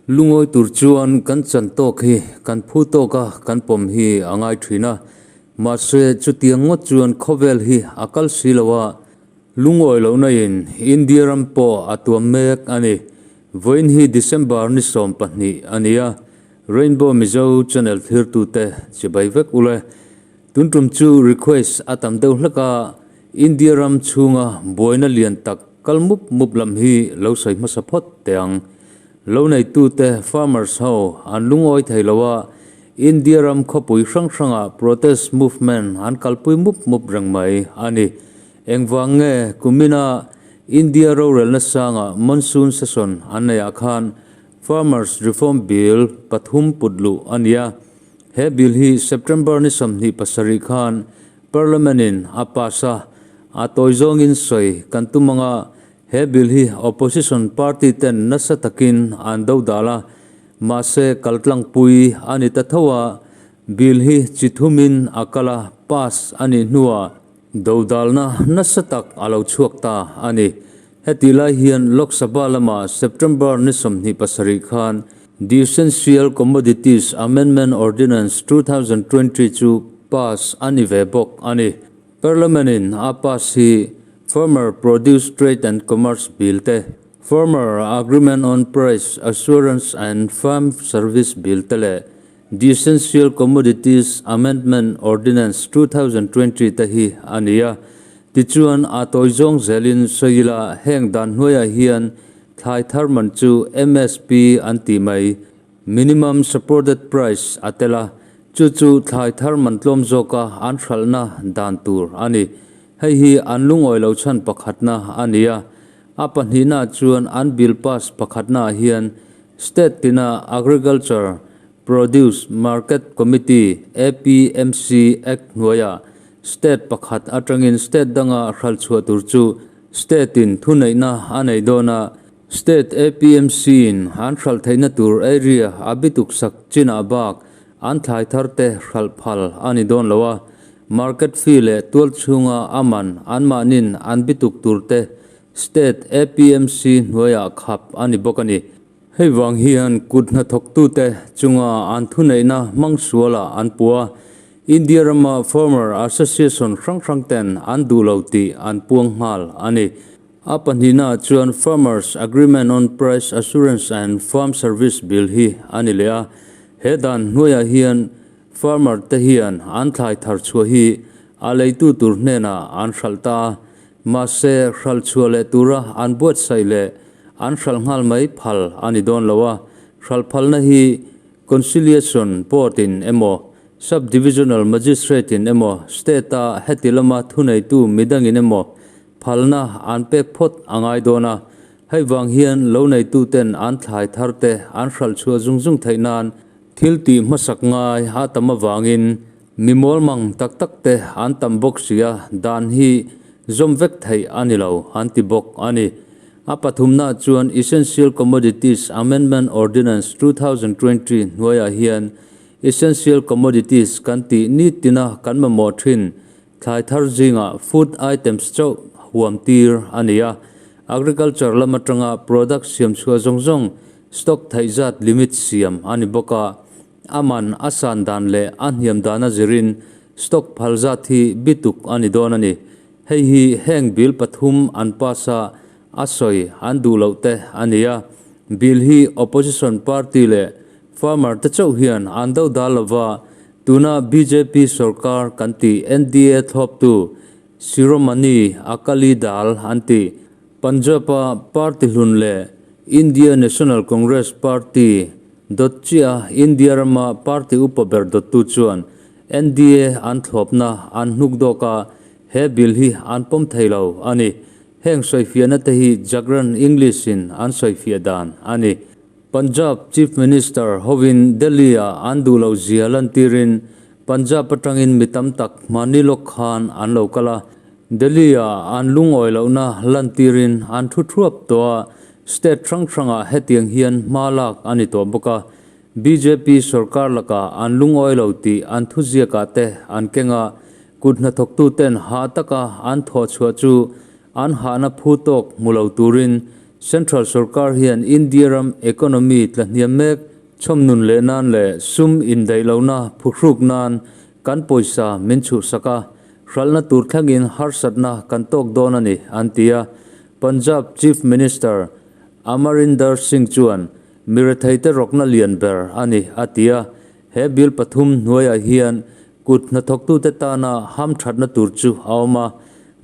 Lungawi tur chuan kan chan tawk hi kan phu tawka kan pawm hi a ngai thin a, mahse chutiang ngawt chuan khawvel hi a kal si lo a, lungawi lohna in India ram pawh a tuam mek a ni. Vawiin hi December ni 12 a ni a, Rainbow Mizo channel thirtute chibai vek ule. Tun tum chu request a tam deuh hlek a, India ram chhunga buaina lian tak kal mup mup lam hi lo sawi hmasa phawt teh ang. Lo neitute farmers ho an lungawi thei lo a, India ram khawpui hrang hrangah protest movement an kalpui mup mup reng mai a ni. Engvang nge kumina India rorelna sanga monsoon session an neihah khan Farmers Reform Bill pathum put luh a ni a. He bill hi September ni 27 khan Parliament in a pass a, a tawi zawngin sawi kan tum anga he bill hi opposition party ten nasa takin an do dal a, mahse kaltlangpui a ni ta tho a, bill hi chi thumin a kal a, pass a nih hnuah dodalna nasa tak a lo chhuak ta a ni. Heti lai hian Lok Sabha lamah September ni 27 khan The Essential Commodities Amendment Ordinance 2020 chu pass a ni ve bawk a ni. Parliament in a pass hi Farmer Produce Trade and Commerce Bill te, Farmer Agreement on Price Assurance and Farm Service Bill te leh The Essential Commodities Amendment Ordinance 2020 te hi a ni a. Tichuan a tawi zawng zelin sawila heng dan hnuaiah hian thlai thar man chu MSP an ti mai, Minimum Supported Price, a tel a, chu chu thlai thar man tlawm zawka an hralhna dan tur a ni. Hei hi an lungawi lo chhan pakhatna a ni a. A pahnihna chuan an bill pass pakhatnaah hian State tina Agriculture Produce Market Committee, APMC, Act hnuaiah State pakhat atangin State danga hral chhuah tur chu State in thuneihna a nei dawn a, State APMC in an hral theihna tur area a bituk sak chinah bak an thlai thar te hral phal a ni dawn lo a, market fee leh tual chhunga a man anmahnin an bituk tur te State APMC hnuaiah khap a ni bawk a ni. Hei vang hian kut hnathawktute chunga an thuneihna hmang sualah an pu a, India rama Farmer Association hrang hrang ten an duh lo tih an puang nghal a ni. A pahnihnaah chuan Farmers Agreement on Price Assurance and Farm Service Bill hi a ni leh a, he dan hnuaiah hian farmer te hian an thlai thar chhuah hi a leitu tur hnenah an hralh ta a, mahse hralh chhuah leh tura an buatsaih leh an hralh nghal mai phal a ni dawn lo a, hralh phalna hi Conciliation Board in emaw, Sub-Divisional Magistrate in emaw, State-a heti lama thuneitu midangin emaw phalna an pek phawt a ngai dawn a, hei vang hian lo neituten an thlai thar te an hralh chhuah zung zung theih nan thil tih hmasak ngai a tam avangin mi mawlmang tak tak te an tam bawk si a, dan hi zawm vek theih a ni lo an ti bawk a ni. A pathumna chuan Essential Commodities Amendment Ordinance 2020 hnuaiah hian Essential commodities kan tih nitina kan mamawh thin thlai thar zingah food items chauh huam tir a ni a. Agriculture lam atanga product siam chhuah zawng zawng stock theih zat limit siam a ni bawk a. A man a san dan leh a hniam dana zirin stock phal zat hi bituk a ni dawn a ni. Hei hi heng bill pathum an pass a, a sawi an duh loh te a ni a. Bill hi opposition party leh Farmer te chauh hian an do dal lova, tuna bjp sorkar kan tih NDA thlawptu Shiromani Akali Dal an tih Punjab-a party hlun leh India National Congress party dawt chiah India rama party upa ber dawttu chuan NDA an thlawpna an hnuk dawk a, he bill hi an pawm thei lo a ni. Heng sawifiahna te hi Jagran English in an sawifiah dan a ni. Punjab Chief Minister hovin Delhi-ah an duh loh zia lantirin Punjab atangin mi tam tak hmani lawk khan an lo kal a, Delhi-ah an lungawi lohna lantirin an thu thuap tawh a, state hrang hrangah hetiang hian hma lak a ni tawh bawk a, bjp sorkar lakah an lungawi lo tih an thuziakah te an keng a, kut hnathawktuten hah taka an thawh chhuah chu an hahna phu tawk hmu lo turin. Central sorkar hian India ram economy tlahniam mek chhawm nun leh nan leh sum indaih lohna phuhruk nan kan pawisa min chhuhsak a, hralhna tur thlengin harsatna kan tawk dawn a ni, an ti a. Punjab Chief Minister Amarinder Singh chuan mi retheite rawkna lian ber a ni, a ti a. He bill pathum hnuaiah hian kut hnathawktute tana hamthatna tur chu a awm a,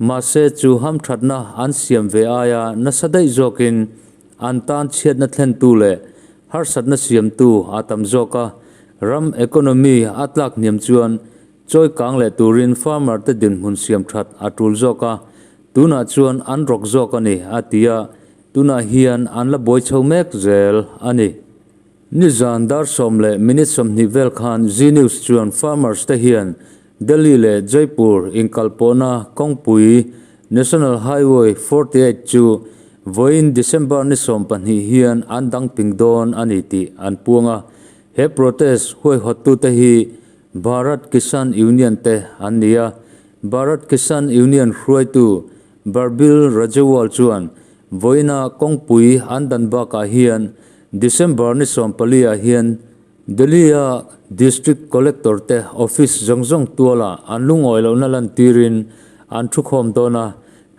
mahse chu hamthatna an siam ve aia nasa daih zawkin an tan chhiatna thlentu leh harsatna siamtu a tam zawk a. Ram economy a tlak hniam chuan chawi kang leh turin farmer te dinhmun siam that a tul zawk a, tunah chuan an rawk zawk a ni, a ti a, tunah hian an la buai chho mek zel a ni. Nizan dar sawm leh minute 20 vel khan Zee News chuan farmers te hian Delhi leh Jaipur inkalpawhna kawngpui National Highway 48 chu vawiin December ni 12 hian an dang ping dawn a ni tih an puang a. He protest huaihawttute hi Bharat Kisan Union te an ni a. Bharat Kisan Union hruaitu Barbil Rajewal chuan vawiina kawngpui an dan bakah hian December ni 14 ah hian Delhi-a District Collector te office zawng zawng tualah an lungawi lohna lantirin an thukhawm dawn a,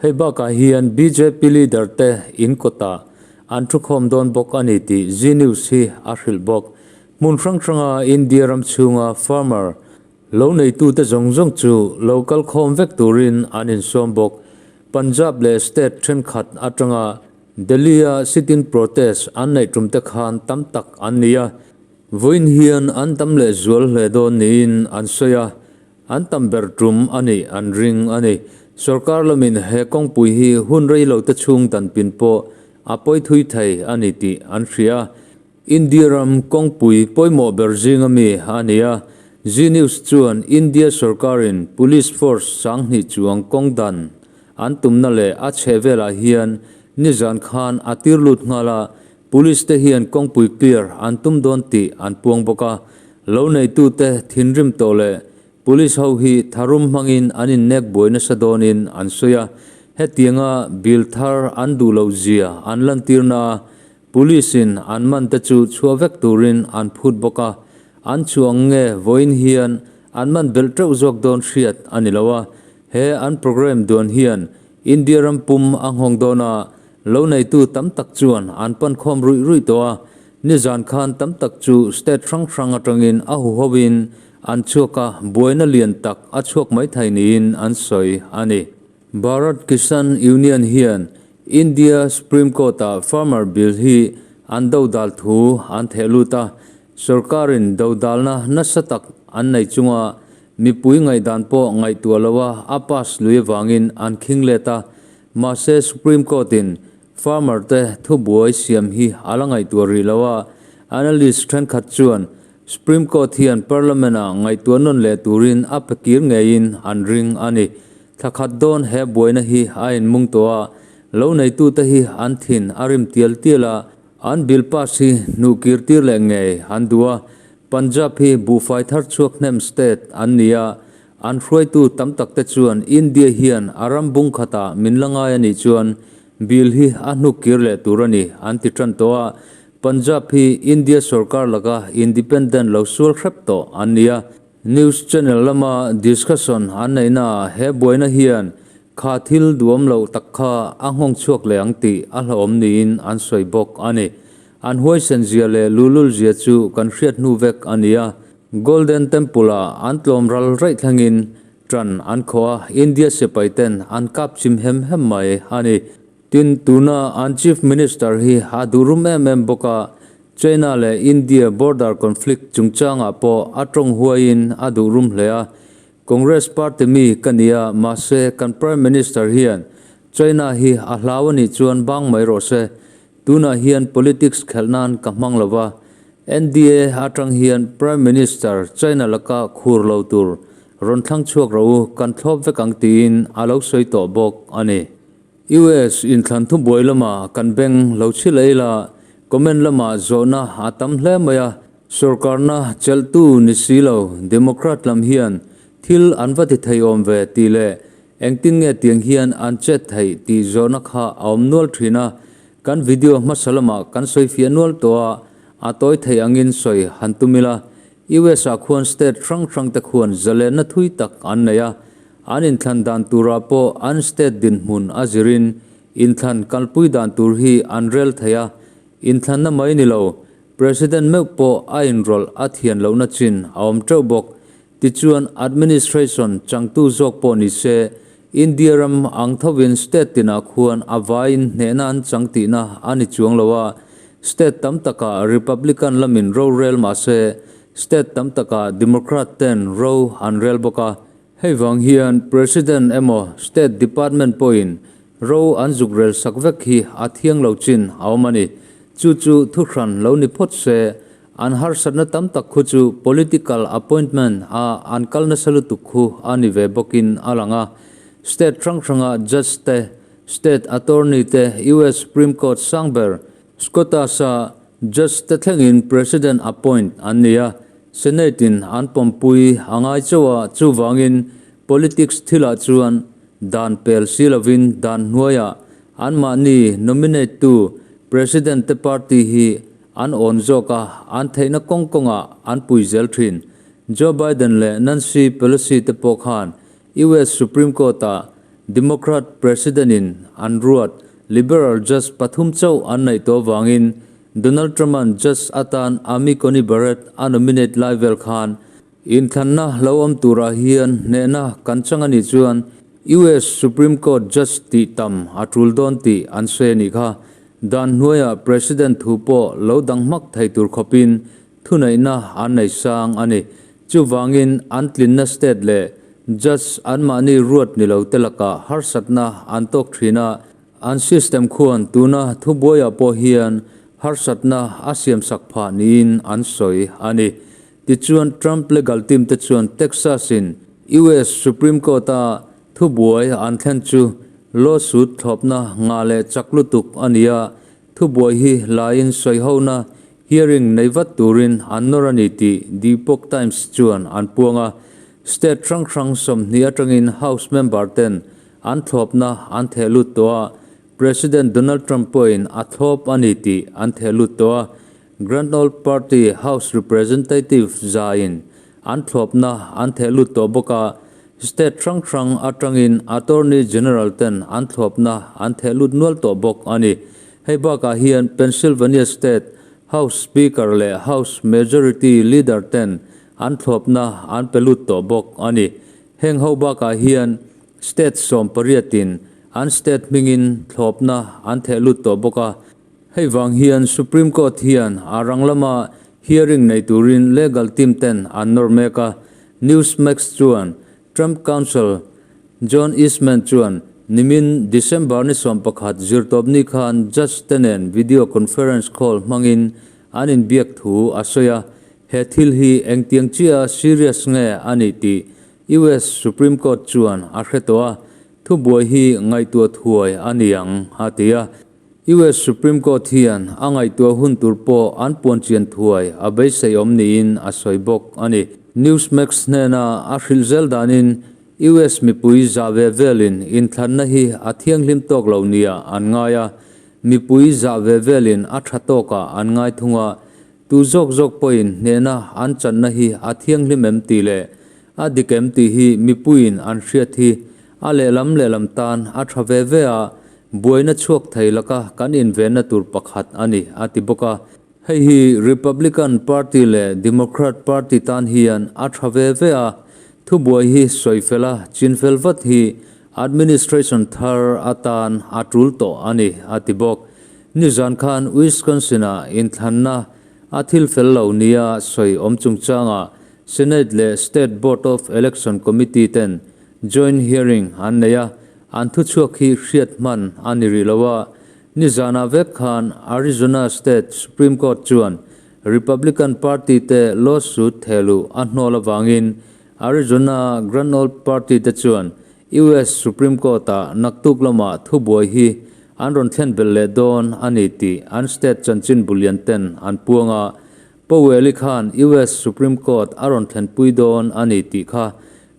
hei bakah hian bjp leader te in kawtah an thukhawm dawn bawk a ni tih Zee News hi a hrilh bawk. Hmun hrang hranga India ram chhunga farmer lo neitute zawng zawng chu lo kal khawm vek turin an insawm bawk. Punjab leh state thenkhat atanga Delhi-a sit-in protest an neih tum te khan tam tak an ni a, vawiin hian an tam leh zual hle dawn niin an sawi a, an tam ber tum a nih an ring a ni. Sorkar lamin he kawngpui hi hun rei lo te chhung dan pin pawh a pawi thui thei a ni tih an hria a. India ram kawngpui pawimawh ber zinga mi a ni a, Zee News chuan India sorkarin police force 2000 chuang kawng dan an tumna leh a chhehvelah hian nizan khan a tir lut nghal a, police te hian kawngpui clear an tum dawn tih an puang bawk a. Lo neitute thinrim tawh leh police ho hi tharum hmangin an innek buai nasa dawnin an sawi a, hetianga bill thar an duh loh zia an lantirna a, Police in an man te chu chhuah vek turin an phut bawk a, an chhuang nge vawiin hian an man belh teuh zawk dawn hriat a ni lo a, he an programme duan hian India ram pum a nghawng dawn a, lo neitu tam tak chuan an pan khawm ruih ruih tawh a, nizan khan tam tak chu state hrang hrang atangin a huho in an chhuak a, buaina lian tak a chhuak mai thei niin an sawi a ni. Bharat Kisan Union hian India Supreme Court-ah Farmer Bill hi an dodal thu an theh lut a, sorkarin dodalna nasa tak an nei chunga mipui ngaihdan pawh ngaihtuah loa a pass lui avangin an khing let a, mahse Supreme Court-in farmer te thubuai siam hi a la ngaihtuah rih lo a, analyst thenkhat chuan Supreme Court hian Parliament-ah ngaihtuah nawn leh turin a pe kir ngeiin an ring a ni. Thla khat dawn he buaina hi a inmung tawh a, lo neitute hi an thin a rim tial tial a, an bill pass hi hnuh kir tir leh ngei an duh a. Punjab hi buhfai thar chhuak hnem state an ni a, an hruaitu tam tak te chuan India hian a ram bung khatah min la ngai a nih chuan bill hi a hnuk kir leh tur a ni an ti tan tawh a. Punjab hi India sorkar laka independent lo sual hrep tawh an ni a. News channel lama discussion an neihnaah he buaina hian kha thil duam loh tak kha a nghawng chhuak leh ang tih a hlauhawm niin an sawi bawk a ni. An huaisen zia leh luhlul zia chu kan hriat hnu vek a ni a. Golden Temple-ah an tlawm ral raih thlengin ṭan an khawh a, India sipai ten an kap chim hem hem mai a ni. Tin, tuna an Chief Minister hi a duhrum em em bawk a, China leh India border conflict chungchangah pawh a tawng huaiin a duh rum hle a. Congress party mi ka ni a, mahse kan Prime Minister hian China hi a hlau a nih chuan bang mai rawh se. Tunah hian politics khelh nan ka hmang lo va, NDA atang hian Prime Minister China laka khur lo tur rawn thlang chhuak rawh u, kan thlawp vek ang tiin a lo sawi tawh bawk a ni. US inthlan thubuai lamah kan beng lo chhil ei la, comment lamah zawhna a tam hle mai a, sorkarna chelhtu ni si lo Democrat lam hian thil an va ti thei awm ve tih leh engtin nge tiang hian an chet theih tih zawhna kha a awm nual thin a. Kan video hmasa lamah kan sawi fiah nual tawh a, a tawi thei angin sawi han tum ila. US ah khuan state hrang hrang te khuan zalenna thui tak an nei a, an inthlan dan turah pawh an state dinhmun a zirin inthlan kalpui dan tur hi an rel thei a, inthlanna mai ni lo, President meuh pawh a inrawlh a thian lohna chin a awm teuh bawk. Tichuan administration changtu zawk pawh ni se, India ram ang thovin state tinah khuan a vaiin hnehna an chang tihna a ni chuang lo a, state tam takah Republican lamin ro rel mah se, state tam takah Democrat ten ro an rel bawk a. Hei vang hian President emaw State Department pawhin ro an zuk rel sak vek hi a thiang lo chin a awm a ni. Chu chu thuhran lo ni phawt se, an harsatna tam tak khu chu political appointment a an kal nasa lutuk khu a ni ve bawkin a lang a. State hrang hranga Judge te, State Attorney te, US Supreme Court sang ber Scotus-a Judge te thlengin President appoint an ni a, Senate in an pawmpui a ngai chauh a, chuvangin politics thilah chuan dan pel si lovin dan hnuaiah anmahni nominate tu President te party hi an awn zawk a, an theihna kawng kawngah an pui zel thin. Joe Biden leh Nancy Pelosi te pawh khan US Supreme Court-ah Democrat President-in an ruat liberal judge pathum chauh an neih tawh avangin Donald Trump-a'n judge atan Amy Coney Barrett a nominate lai vel khan inthlanna lo awm turah hian hnehna kan chang a nih chuan US Supreme Court judge tih tam a tul dawn tih an sawi a nih kha. Dan hnuaiah President thu pawh lo dang hmak thei tur khawpin Thuneihna an nei sang a ni. Chuvangin an tlinna state leh judge anmahni ruat ni lo te lakah harsatna an tawk thin a, an system khuan tuna thubuaiah pawh hian harsatna a siamsak phah niin an sawi a ni. Tichuan Trump legal team te chuan Texas-in US Supreme Court-a thubuai an thlen chu lawsuit thlawpna ngah leh chak lutuk a ni a, Thubuai hi laiin sawihona hearing nei vat turin an nawr a ni tih The Epoch Times chuan an puang a. State hrang hrang 20 atangin House member ten an thlawpna an theh lut tawh a, President Donald Trump pawhin a thlawp a ni tih an theh lut tawh a. Grand Old Party House Representative zaiin an thlawpna an theh lut tawh bawk a, State hrang hrang atangin Attorney General ten an thlawpna an theh lut nual tawh bawk a ni. Hei bakah hian Pennsylvania State House Speaker leh House Majority Leader ten an thlawpna an pe lut tawh bawk a ni. Heng ho bakah hian State 18 in an state hmingin thlawpna an theh lut tawh bawk a. Hei vang hian Supreme Court hian a rang lama hearing nei turin legal team ten an nawr mek a. Newsmax chuan Trump counsel John Eastman chuan nimin December ni 11 zirtawpni khan judge te nen video conference call hmangin an inbiak thu a sawi a, he thil hi engtiang chiah serious nge a nih tih US Supreme Court chuan a hre tawh a, thubuai hi ngaihtuah thuai a ni ang a ti a. US Supreme Court hian a ngaihtuah hun tur pawh an puan chian thuai a beisei awm niin a sawi bawk a ni. Newsmax hnena a hrilh zel danin US mipui zah ve velin inthlanna hi a thianghlim tawk lo nia an ngai a, mipui zah ve velin a tha tawkah an ngai thung a, tu zawk zawk pawhin hnehna an channa hi a thianghlim em tih leh a dik em tih hi mipuiin an hriat hi a lehlam lehlam tan a tha ve ve a, Buaina chhuak thei laka kan invenna tur pakhat a ni, a ti bawk a. Hei hi Republican Party leh Democrat Party tan hian a tha ve ve a, thubuai hi sawi fel a, chinfel vat hi administration thar atan a tul tawh a ni, a ti bawk. Nizan khan Wisconsin-ah inthlanna a thil fel lo nia sawi awm chungchangah Senate leh State Board of Election Committee ten joint hearing an nei a, An thuchhuak hi hriat hman a ni rih lo a, nizanah vek khan Arizona State Supreme Court chuan Republican Party te lawsuit thehluh a hnawl avangin Arizona Grand Old Party te chuan US Supreme Court-ah naktuk lamah thubuai hi an rawn thlen belh leh dawn a ni tih an state chanchin bulian ten an puang a, Powell-i khan US Supreme Court a rawn thlenpui dawn a ni tih kha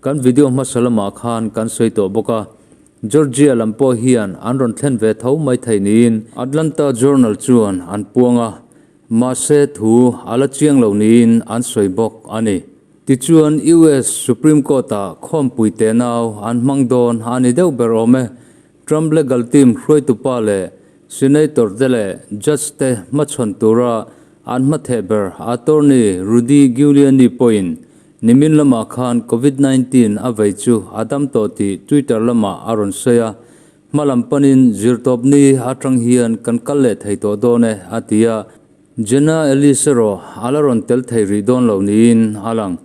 Kan video hmasa lamah khan kan sawi tawh bawk a. Georgia lam pawh hian an rawn thlen ve tho mai thei niin Atlanta Journal chuan an puang a, mahse thu a la chiang lo niin an sawi bawk a ni. Tichuan US Supreme Court-ah khawmpui tenau an hmang dawn a ni deuh ber awm e. Trump legal team hruaitupa leh Senator te leh Judge te hmachhawn tura an hmatheh ber Attorney Rudy Giuliani pawhin nimin lamah khan Covid 19 a vei chu a dam tawh tih Twitter lamah a rawn sawi a, hma lam panin zirtawpni atang hian kan kal leh thei tawh dawn e a ti a, Jenna Ellis erawh a la rawn tel thei rih dawn lo niin a lang.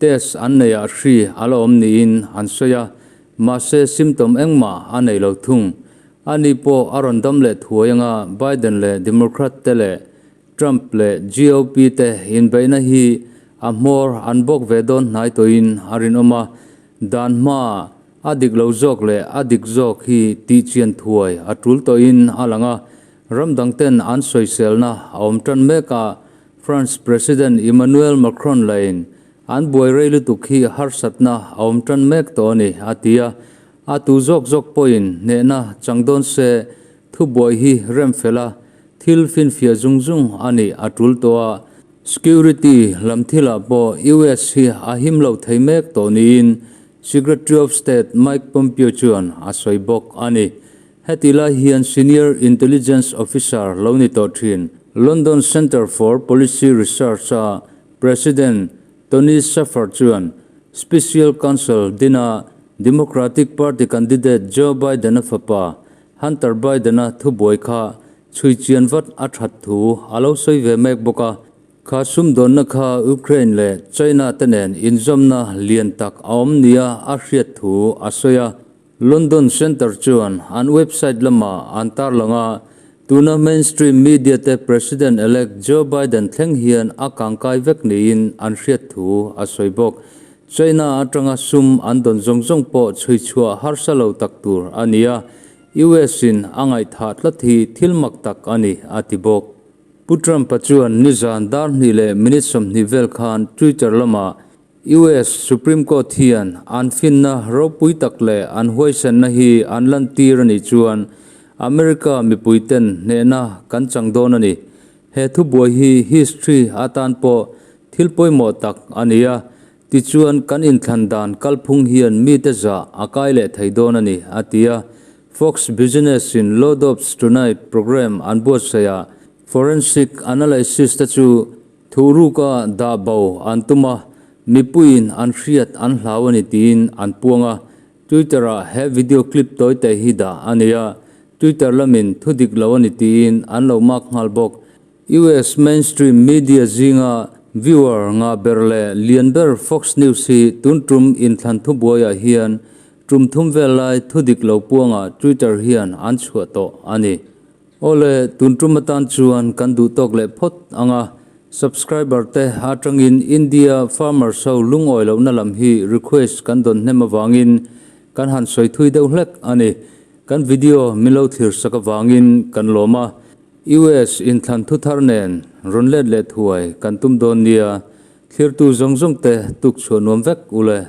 Test an neihah hri a la awm niin an sawi a, mahse symptom engmah a nei lo thung. Ani pawh a rawn dam leh thuai anga Biden leh Democrat te leh Trump leh GOP te inbeihna hi a hmawr an bawk ve dawn hnai tawhin a rinawm a, dan hmaa a dik lo zawk leh a dik zawk hi tihchian thuai a tul tawhin a lang a, ram dangten an sawiselna a awm tan mek a, France President Emmanuel Macron lahin an buai rei lutuk hi harsatna a awm tan mek tawh a ni, a ti a. A tu zawk zawk pawhin hnehna chang dawn se thubuai hi rem fel a, thil finfiah zung zung a nih a tul tawh a. Security lam thilah pawh US hi a him lo thei mek tawh niin Secretary of State Mike Pompeo chuan a sawi bawk a ni. Heti lai hian Senior Intelligence Officer lo ni tawh thin London Centre for Policy Research-a President Tony Shaffer chuan Special Counsel dina Democratic Party candidate Joe Biden-a fapa Hunter Biden-a thubuai kha chhui chian vat a that thu a lo sawi ve mek bawk a. Kha sumdawnna kha Ukraine leh China te nen inzawmna lian tak a awm nia a hriat thu a sawi a. London Centre chuan an website lamah an tarlang a, tuna mainstream media te President-elect Joe Biden thleng hian a kangkai vek niin an hriat thu a sawi bawk. China atanga sum an dawn zawng zawng pawh chhui chhuah harsa lo tak tur a ni a, US in a ngaihthah tlat hi thil mak tak a ni, a ti bawk. Pu Trump-a chuan nizan dar hnih leh minute 20 vel khan Twitter lamah US Supreme Court hian an finna ropui tak leh an huaisenna hi an lantir a nih chuan America mipuiten hnehna kan chang dawn a ni. He thubuai hi history atan pawh thil pawimawh tak a ni a, tichuan kan inthlan dan kalphung hian mite zah a kai leh thei dawn a ni, a ti a. Fox Business in Law Dobbs Tonight program an buatsaihah forensic analysis te chu Thuruka dah bo an tum a, mipuiin an hriat an hlau a ni tiin an puang a. Twitter-ah he video clip tawi te hi dah a ni a, Twitter lamin thu dik lo a ni tiin an lo mark nghal bawk. US mainstream media zinga viewer ngah ber leh lian ber Fox News hi tun tum inthlan thubuaiah hian tum thum vel lai thu dik lo puangah Twitter hian an chhuah tawh a ni. Awle, tun tum atan chuan kan duh tawk leh phawt ang a, subscriber te atangin India farmers ho lungawi lohna lam hi request kan dawn hnem avangin kan han sawi thui deuh hlek a ni. Kan video min lo thlir sak avangin kan lawm a, US inthlan thu thar nen rawn let leh thuai kan tum dawn nia, thlirtu zawng zawng te tuk chhuah nuam vek ule.